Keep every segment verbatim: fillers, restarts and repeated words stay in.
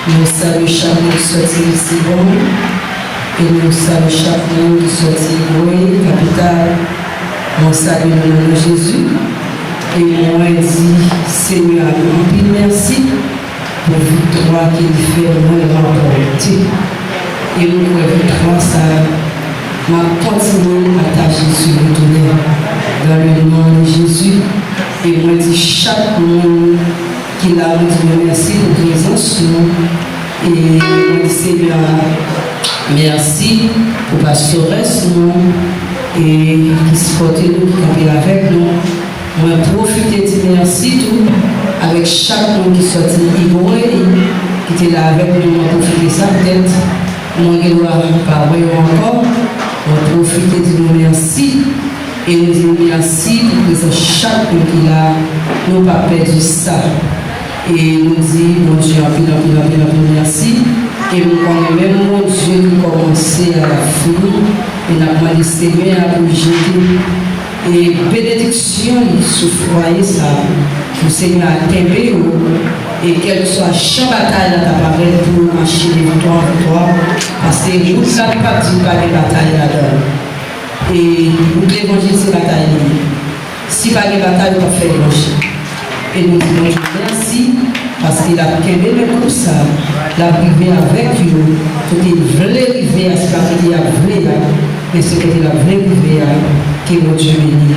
Nou salye chak moun ki sòti Lisibòn, e nou salye chak moun ki sòti Goy, kapital. Mwen salye nou nan non Jezi, e mwen di Senyè a anpil mèsi pou viktwa ke li fè mwen ranpòte. E m kwè viktwa sa a, m ap kontinye atache sou li tounen. Dans le nom de Jésus, e mwen di chak moun ki la, mwen di nou mèsi pou prezans nou. E mwen di Senyè a mèsi pou pastores nou, e ki sipòte nou, ki kanpe avèk nou. Mwen pwofite di mèsi tou avèk chak moun ki sòti Iboy, ki te la avèk nou. Mwen pwofite sa, petèt mwen gen dwa pa wè yo ankò. Mwen pwofite di nou mèsi. E nou di mèsi pou prezans chak moun ki la. Nou pa pèdi sa. E nou di Bondye anpil, anpil, anpil, anpil mèsi. E nou konnen menm Bondye ki kòmanse a l ap fini. E n ap mande Senyè a pou l jete e benediksyon li sou fwaye sa a, pou Senyè a kenbe yo, e kèlkeswa jan batay la ta parèt, pou yo mache de viktwa an viktwa, paske wout la, nou p ap di pa gen batay ladan l. E wout levanjil se batay li ye. Si pa gen batay, ou p ap fè levanjil. E nou di Bondye mèsi, paske l ap kenbe men gwoup sa a, l ap rive avèk yo kote l vle rive a, se pa kote y ap vle a, men se kote l ap vle rive a. Ke Bondye beni.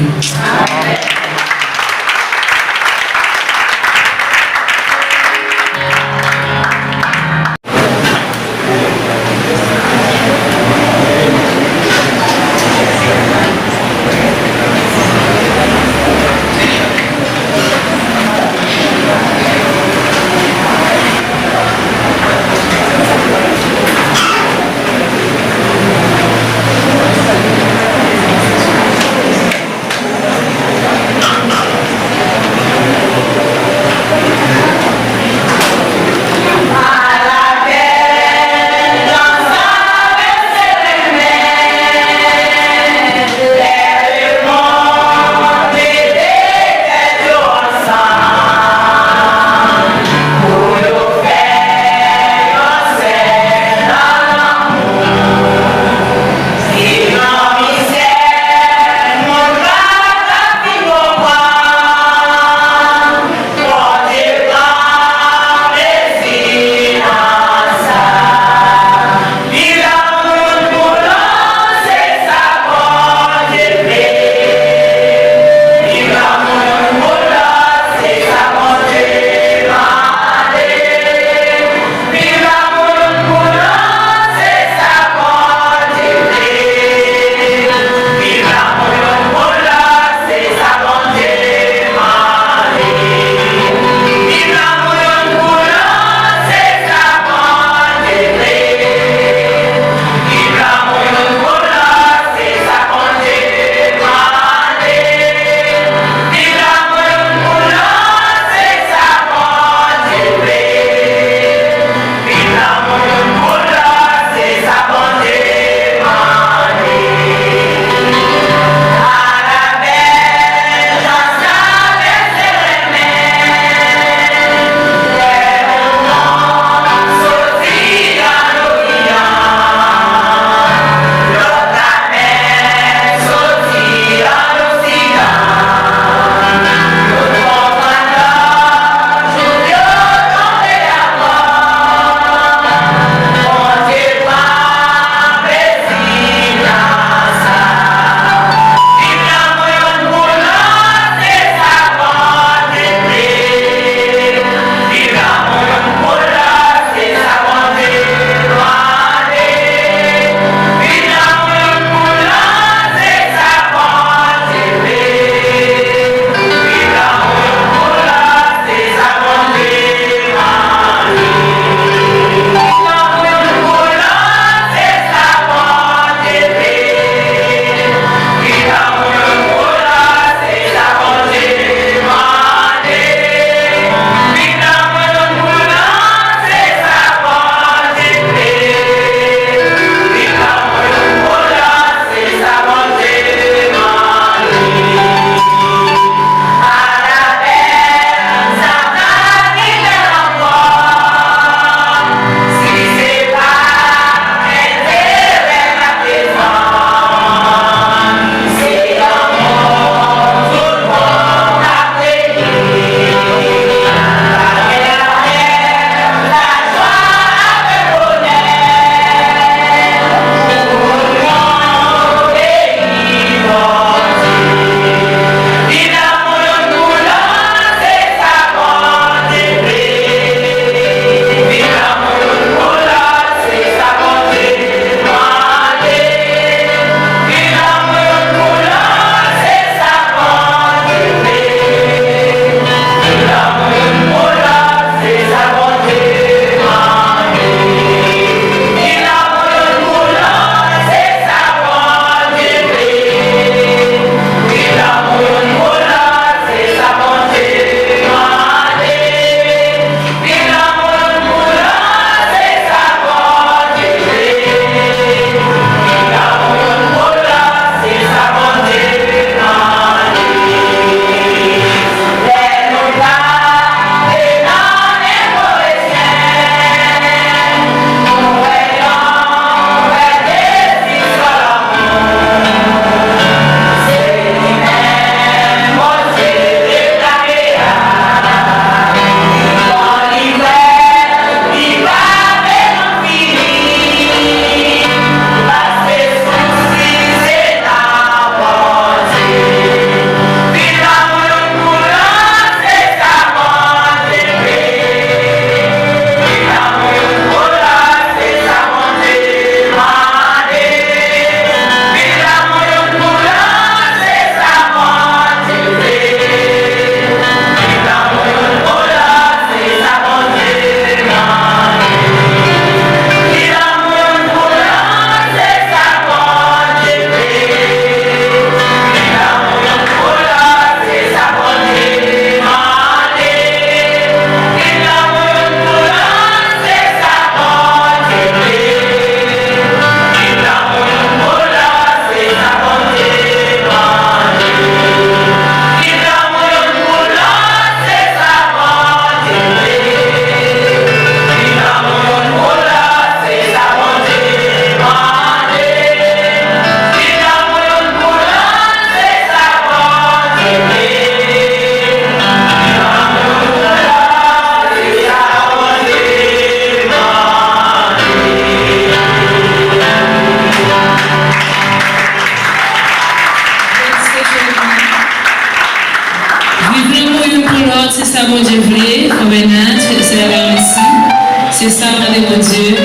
Se sa mande Bondye.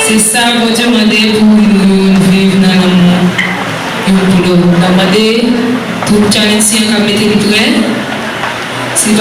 Se sa Bondye mande pou nou viv nan lanmou youn pou lòt. N ap mande tout Tchalentsyen k ap mete l prè. Si